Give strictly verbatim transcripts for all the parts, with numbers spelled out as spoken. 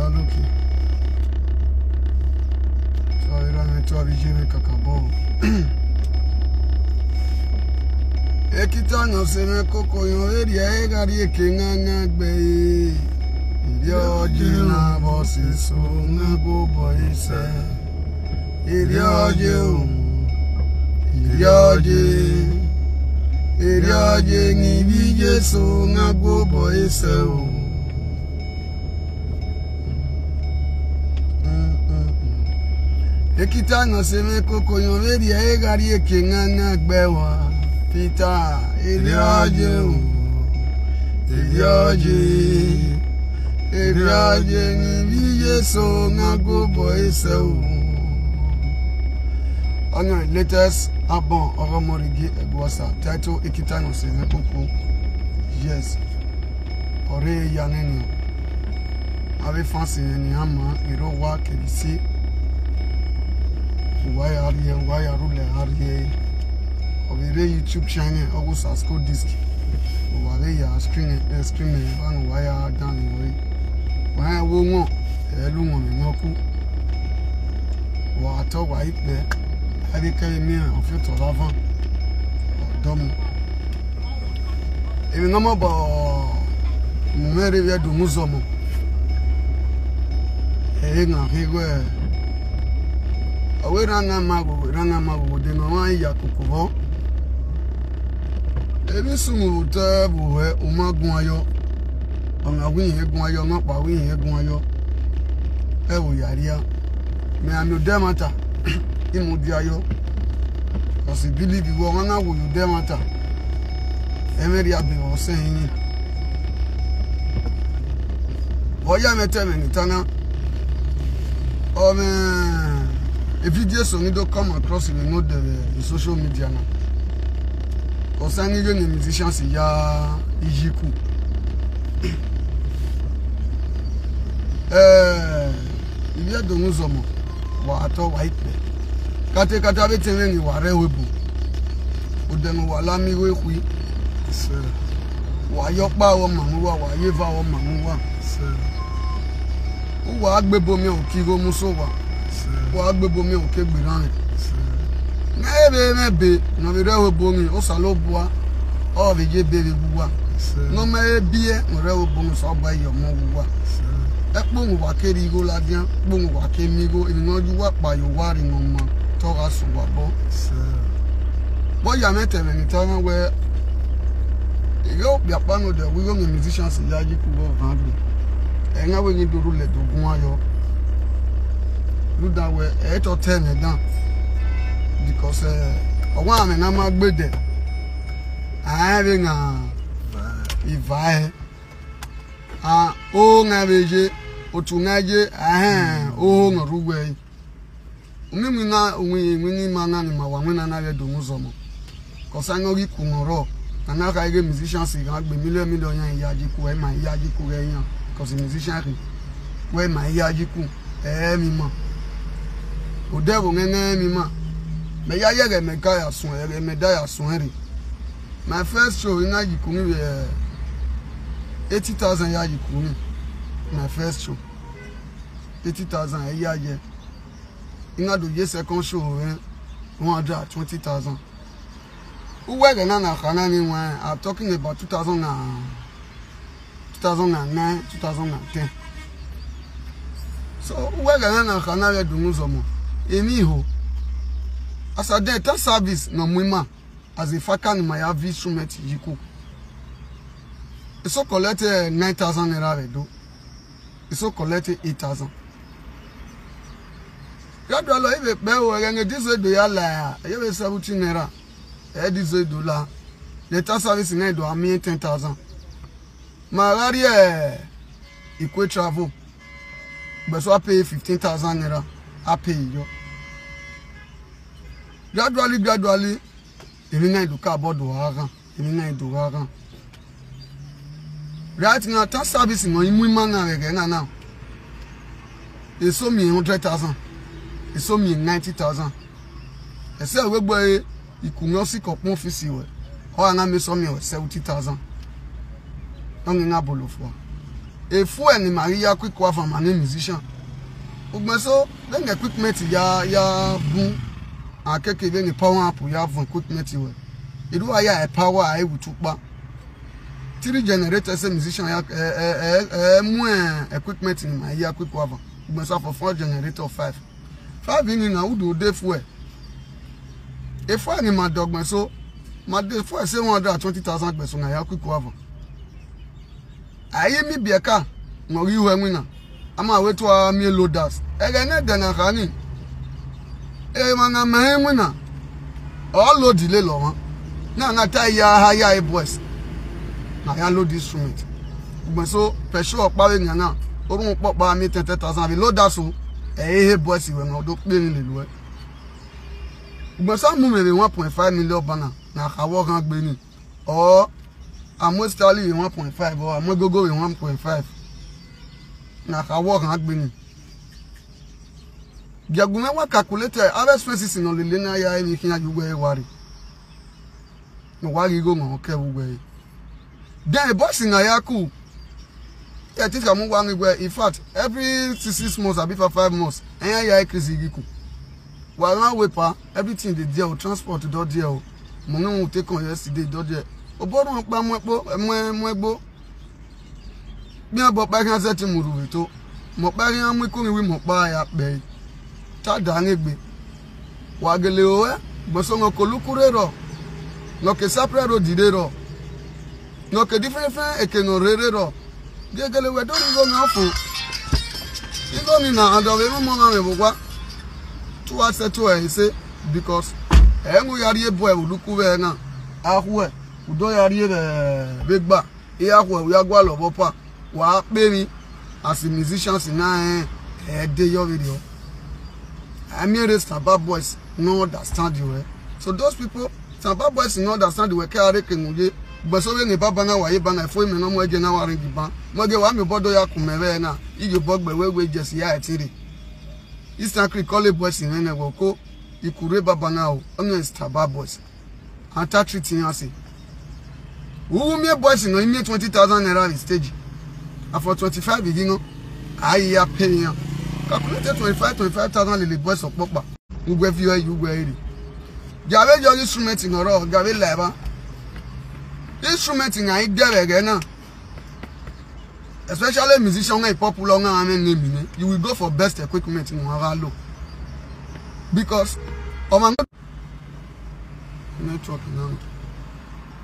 Okay. So, ira me to abije me kakabo. Ekita no se me koko yo eri e gari e ke nga nga gbe. Iri oje na bo se so nga go bo ise. Iri oje o. Iri oje. Iri oje ni bi Jesu nga go bo ise o. Ekita no se me koko yo eri e gari e ke nga nga gbe wa. Peter, iri oje o. Iri oje. Iri oje ni bi Jesu nga go bo ise o. On your latest album, Oromorigi Egwasa, title Ekita no se me koko. Yes. Ore ya nene. Ave fancy ni ama iro wa kebisi. Wa ya rie, wa ya rule arie. Obere YouTube channel, ogu sasko disc. Wa re ya screen, eh, screen, eh, ba no wa ya dan ni we. Wa ya wo won, e lu won ni won ku. Wa to wa ipe. Abi ke mi o fi to la van. Domo. Emi no mo bo mo mere we do mu zomo. E na he we. Awe ranga mago, ranga mago de no wa ya kukubo. Emi sumu te bu he umagun ayo. Ona wi he gun ayo, no pa wi he gun ayo. E wo ya ria. Me ami o de mata. Imu di ayo. Because I believe you go na wo you de mata. Emery abi o se yin. Oya me te me ni tana. O me, a video so ni do come across we no the, the social media na. Concerning the musicians ya Ijiku. Eh, ibi edo nzomo wa ato wa ipe. Kate kate abete ni wa re webo. Odenu wa lami we kwi. Wa yo pa wo mamu wa, wa ye va wo mamu wa. Wa agbe bomi o ki go muso wa. Wa agbe bomi o ke gbiran. Na ebe me be, no be re webo mi, o salo bua. O be je be be bua. No me e bie, no re webo mi so ba yo mo wa. E po mo wa ke ri go la dia, po mo wa ke mi go, emi no ju wa pa yo wa ri no ma. To ga su wa bo. Bo ya me te me ni ta na we. Yo bi apa no de we yo ni musicians ya ji ku go van bi. E nga we ni duru le dogun ayo. Lu da we e to te me dan. Because eh owa me na ma gbe de. A re nga iva e. A o nga beje, otu nga je, a o nga ruwe. Umi mi na umi mi ni ma na ni ma wa mi na na le do mu zomo. Ko sa ngo gi ku ngoro. Na na ka ge musician si ga gbe million million yan ya ji ku e ma ya ji ku ge yan. Ko si musician ri. We ma ya ji ku. E mi ma. O de bo nge nge mi ma. Me ya ye ge me ka ya sun, ye ge me da ya sun ri. My first show ina ji ku mi be eighty thousand ya ji ku mi. My first show. Eighty thousand e ya je. Ina do ye second show eh. One hundred twenty thousand. Uwe ge na na kana ni wa. I'm talking about two thousand and, two thousand and nine, two thousand and ten. So uwe ge na na kana le dunu zomo. Emi ho. As a day service no muima. As a fakan my have instrument yiku. So collect eh, nine thousand naira we do. So collect eight thousand. Ya do lo ibe pe o ere nge dizo do ya la. Ye be seventeen naira. E dizo do la. Later service na do ami ten thousand. Ma rari e ikwe travel. But so I pay fifteen thousand naira. I pay yo. Gradually, gradually, emi na do ka bodo agan. Emi na do agan. Right now, tax service no imu ima na rege na now. E so mi hundred thousand. E so mi ninety thousand. E se we gbo e ikunyo si ko pon office we. O ana mi so mi we seventy thousand. Ongi na bolo fo. E fuel ni ma ya quick wa fa ma ni musician. Ugbe so, then equipment ya, ya bun. Akeke then power amp ya bun equipment we. Idu aya e power ai wutupa. Three generator se musician ya, eh, eh, eh, eh, mu, eh, equipment ni ma ya quick wa fa. Ugbe so for four generator, five. Five ni na udo de fuel. E fuel ni ma dogbe so. Ma de fuel se one hundred and twenty thousand gbe so na ya quick wa fa. Ayi mi bieka, ngo ri we ngwina. Ama we to a mi loaders. Ege ne de na kani. E ma na me ngwina. All load le lo wan. Na na ta ya ha ya e boys. Na ya load instrument. Ugbe so, petrol pa we nya na. Orun po pa mi ten thousand. Abi loaders o. E he boys we no do pe ni le lo e. Ugbe so mu me be one point five million bana. Na ka wo kan gbe ni. Or, amo stali be one point five, or amo gogo be one point five. Na ka wo kan gbe ni. Giagume wa calculator, other expenses no le le na ya anything you go worry. No worry go mo ke wu we. Then boss na ya ku. Yeah, this come one way. In fact, every six, six months, abi for five months, and ya increase igiku. Wa ran we pa, everything dey there, o, transport don there, o. Mo no take on yesterday, don there. Obodo pa mo po, mo mo gbo. Mi abo pa kan se ti muru we to. Mo pa ri an mu ikun wi mo pa ya pe. Ta da ni gbe. Wa gele o e, gboso ngo ko lukure ro. Ngo ke sapre ro dire ro. Ngo ke different different eke no rere ro. Gegele we do ni go na fo. Igo ni na ando we mo mo na me bugwa. Tu wa se tu e se because e ngu ya ri e bo e uluku we na. Ahu e, udo ya ri e be, be gba. E ahu e, ya gwa lo bo pa. Wa pe mi as a musician si na e, e de yo video. I mean, the Samba boys no understand you, eh? So those people, Samba boys no understand you, ke are ke nguye. But so when baba na wa ye bana fo me no mo je na wa ring ban. Mo ge wa mi bodo ya ku me we na. Ige bogbe we we just ya e tiri. Eastern Creek call boys in ne wo ko. Ikure baba na o. Onye Samba boys. Ata treat yan se. Who me boys no me twenty thousand naira in stage. And for twenty-five, you know, I ya pay yan. Calculate twenty-five, twenty-five thousand lele boys of popa. Ugwe fi e, ugwe iri. Gabe jo instrument in oro, gabe live. Instrument in ai dere ge na. Especially musician na popular na ame name ni. You will go for best equipment in Wavalo. Because o ma network now.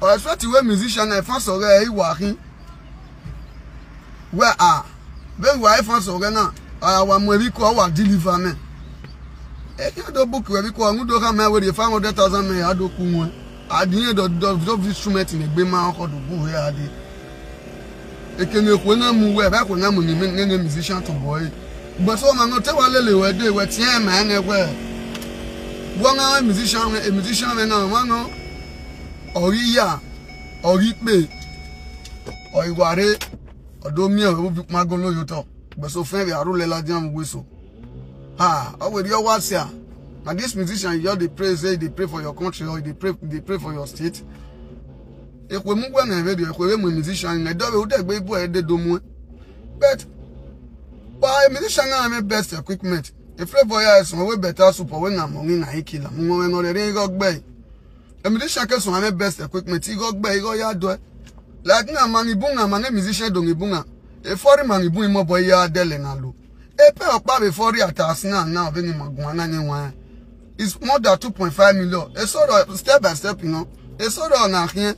O expect we musician na fans ore e wa hin. Where are? Be wa e fans ore na. Awa mo bi ko wa deliver me. E ya do book we bi ko ngu do ka me we five hundred thousand me ya do ku mo. At the end of the, of the instrument in egbe ma ko do gu we ade. Ekene kwe na mu we ba kwe na mu ni me ne musician to boy. But so ma no te wa lele we de we tie ma ne we. Wo na musician we, musician we na ma no. Ori ya, ori pe. Ori ware. Odo mi e we bi ma go lo yo to. But so fe we arule la jam we so. Ha, o we ri o wa sia. Na this musician you just dey pray, say you dey pray for your country or you dey pray, dey pray for your state. Ekwe mu gwa na video, ekwe mu musician na do we u de gbe ibu e de do mu. But why musician na me best equipment? A flavor ya is we better super we na mo ni na ikila. Mo we no re go gbe. A musician ke so na me best equipment. I go gbe, i go ya do e. Like na mani bunga, mani musician do ni bunga. E foreign mani bun mo boy ya dele na lo. E pe opa be foreign at us na na be ni magwa na ni wa. It's more than two point five million. E sort of step by step, you know. E sort of na here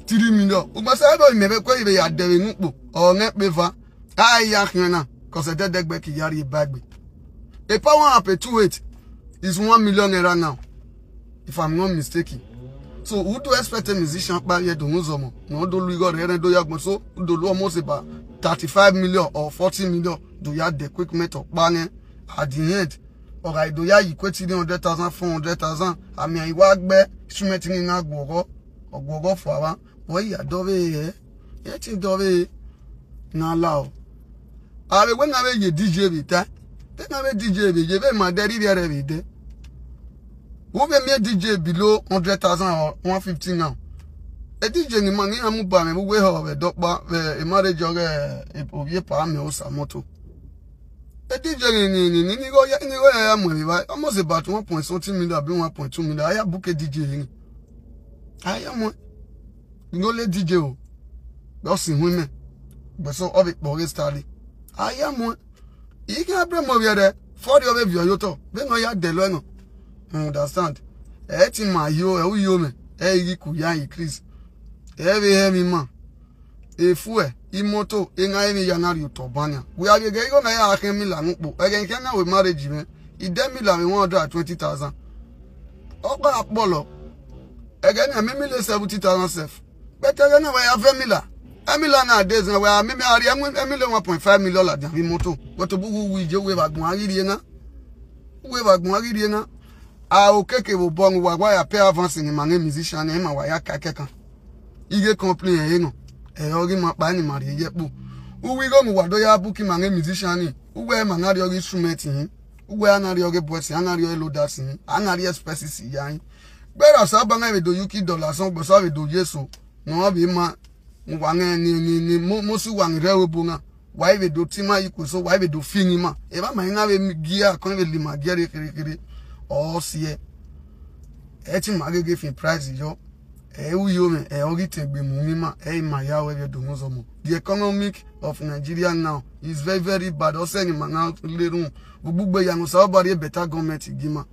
three million. Ugba sa do me be ko ibe ya dere nupo. O nge pe va. Ai ya here na. Cause e de degbe ki yari bagbe. E power up a two eight is one million naira now, if I'm not mistaken. So who do expect a musician pa ye do nuzomo? No do lu igo re do ya gbon so do lu almost about thirty-five million or forty million do ya the equipment of pa ne at the end. Or I do ya equate three hundred thousand, four hundred thousand. I mean, I work be instrument ni na gwogo. Ogwogo for wa. Boy ya do we e. Ye ti do we na la o. Abe we na be ye D J be ta. Te na be D J be ye be ma de ri re be de. Who be me D J below hundred thousand or one fifty now? E D J ni man, ni amu ba me, we ho we dokpa, we e marriage oge, e ovie pa me o sa moto. E D J ni, ni, ni, ni, ni go ya, ni go ya ya mo mi ba, almost about one point something million, be one point two million. Aya book e D J ni. Aya mo. Ni go le D J o. Go si hu me. But so obi boge style. Aya mo. Ike abre mo bi ede. For the obi vio yoto. Be no ya de lo no. Understand? E ti ma yo, e u yo me. E igi ku ya increase. E be he mi ma. E fu e, i moto, e nga e mi ya na ri uto banya. We are ge go na ya ahe mi la nupo. E ge nke na we marriage me. I de mi la mi one hundred and twenty thousand. Opa apolo. E ge na mi mi le seventy thousand self. But e ge na we ya fe mi la. E mi la na days na we a mi mi ari e mi le one point five million la dia mi moto. But bu wu wi je we ba gun agiri e nga. We ba gun agiri e nga. A o keke bo bo ngu wa wa ya pe avance ni mange musician ni ma wa ya ka ke kan. Ige complain e no. E ogi ma pa ni mari ye pu. Uwe go mu wa do ya book mange musician ni. Uwe ma na ri ogi instrument ni. Uwe a na ri ogi boys, a na ri ogi loaders ni. A na ri expenses ya ni. Gbera sa ba nga we do yuki dollar son gbo sa we do yeso. No abi ma. Mu wa nge ni, ni, ni, mo, mo si wa nge re we bo nga. Wa ibe do tima iku so, wa ibe do fini ma. E ba ma nga we gia, kon we lima gia re kere kere. O si e. E ti ma ge ge fin price yo. E u yo me, e ogi te gbe mu mi ma, e ma ya we be do mo so mo. The economic of Nigeria now is very, very bad. O se ni ma na le run. Gbogbo ya no sa o ba ri better government gi ma.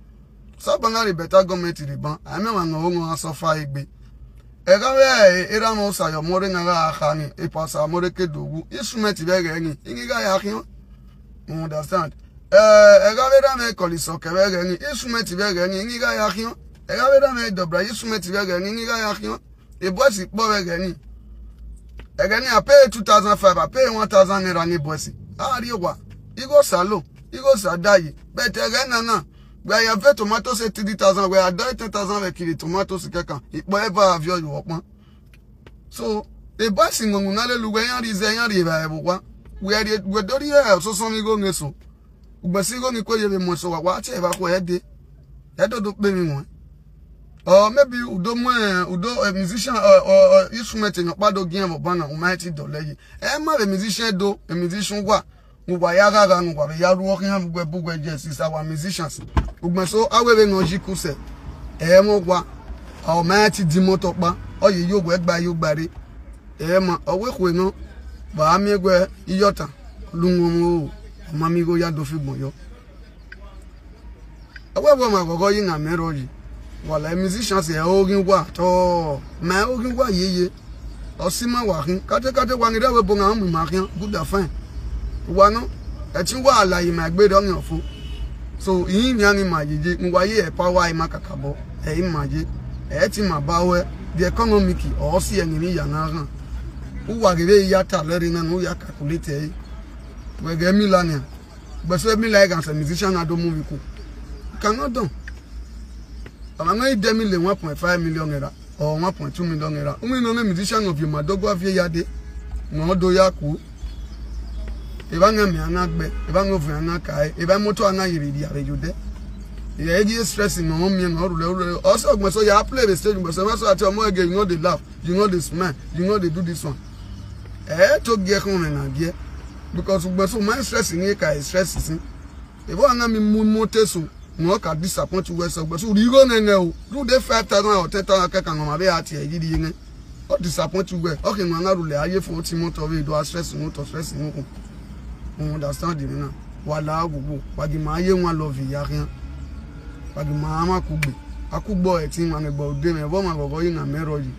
Sa ba na ri better government ri ban. A me wa no o mo a so fa igbe. E ga we e ra mo sa yo mo re na ga ha ni, e pa sa mo re ke do wu. Instrument be ge ni, ingi ga ya kion. You understand? Eh, e ga we ra me koli so ke be ge ni, instrument be ge ni, ingi ga ya kion. E ga we ra me dobra, instrument be ge ni, ingi ga ya kion. E boys po be ge ni. E ge ni a pay two thousand five, a pay one thousand naira ni boys. A ri wa. I go salo, i go sadayi. But e ge na na. Gba ya ve tomato se three thousand, we a do ten thousand we kiri tomato si kekan. Ipo ever have you open. So, e ba si ngongu na le lu we yan ri ze yan ri ba e bo wa. We a ri, we do ri e so so mi go nge so. Ugbe si go ni ko ye be mo so wa, wa che ba ko e de. E do do pe mi mo. Or maybe udo mo, eh, udo, eh, musician, or, or, or instrument no pa do gi en bo bana, u ma ti do le yi. E ma be musician do, e musician wa. Ngwa ya gaga, ngwa be ya ruo ki han gbe bugwe je si sa wa musicians. Ugbe so awe be no ji kuse. E mo gwa. A o ma ti di moto pa. O ye yo gwe gba yo gba re. E ma o we kwe no. Ba mi gwe iyota. Lungo mo. Ma mi go ya do fi gbon yo. Awe bo ma gogo yi na me ro yi. Wala musicians e ogin wa to. Ma ogin wa ye ye. O si ma wa hin. Kate kate wa ni re we bo na mi ma hin. Good and fine. Wa no. E ti wa ala yi ma gbe do yan fo. So yin mi ani ma ye ye. Mo wa ye e pa wa yi ma kaka bo. E yi ma ye. E ti ma ba we. The economic o si e ni mi ya na ran. U wa gere ya ta le ri na no ya calculate e. We ge mi la ni. But so mi like as a musician, I don't move. Cannot done. I'm going to mi le one point five million naira or one point two million naira. Umi no me musician of you, Madogo Avie Yade. No do ya ku. Eba nga mi ana gbe, eba nga ofu ana kai, eba moto ana yiri di are jude. Ya edi stress no mi no rule rule. Also, gbe so ya play the stage, gbe so so ati omo ege, you know they laugh, you know they smile, you know they do this one. Eh, to get home and get. Because gbe so my stress ni ka stress si. Ebo anga mi mu mote so. No ka disappoint we so. Gbe so ri go nene o. Do the five thousand or ten thousand ka kan ma be ati e gidi ne. O disappoint we. Okay, no na rule aye for ti moto we do stress no to stress no ko. You understand me now? Wala gugu. Wagi ma ye wan love ya kian. Wagi ma ama kugbe. Akugbo e ti ma ne gbo de me bo ma gogo yi na me ro yi.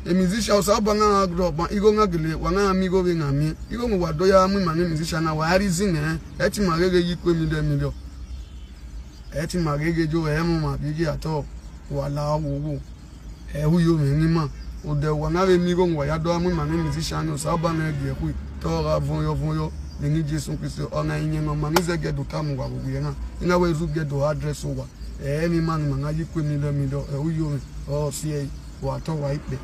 A musician o sa ba nga grow up, i go nga gele, wa nga mi go be nga mi. I go mo wa do ya mu ma ni musician na wa reason eh. E ti ma gege yi kwe million million. E ti ma gege jo e mo ma bi gi ato. Wala wo wo. E hu yo me ni ma. O de wa nga be mi go mo wa ya do mu ma ni musician o sa ba na ge ku. To ga von yo von yo. Ni ni Jesu Kristo o na inye no ma ni ze ge do ka mo wa wo ye na. Ina we zu ge do address o wa. E mi ma ni ma nga yi kwe million million. E hu yo me. O si e. Wa to wa ipe.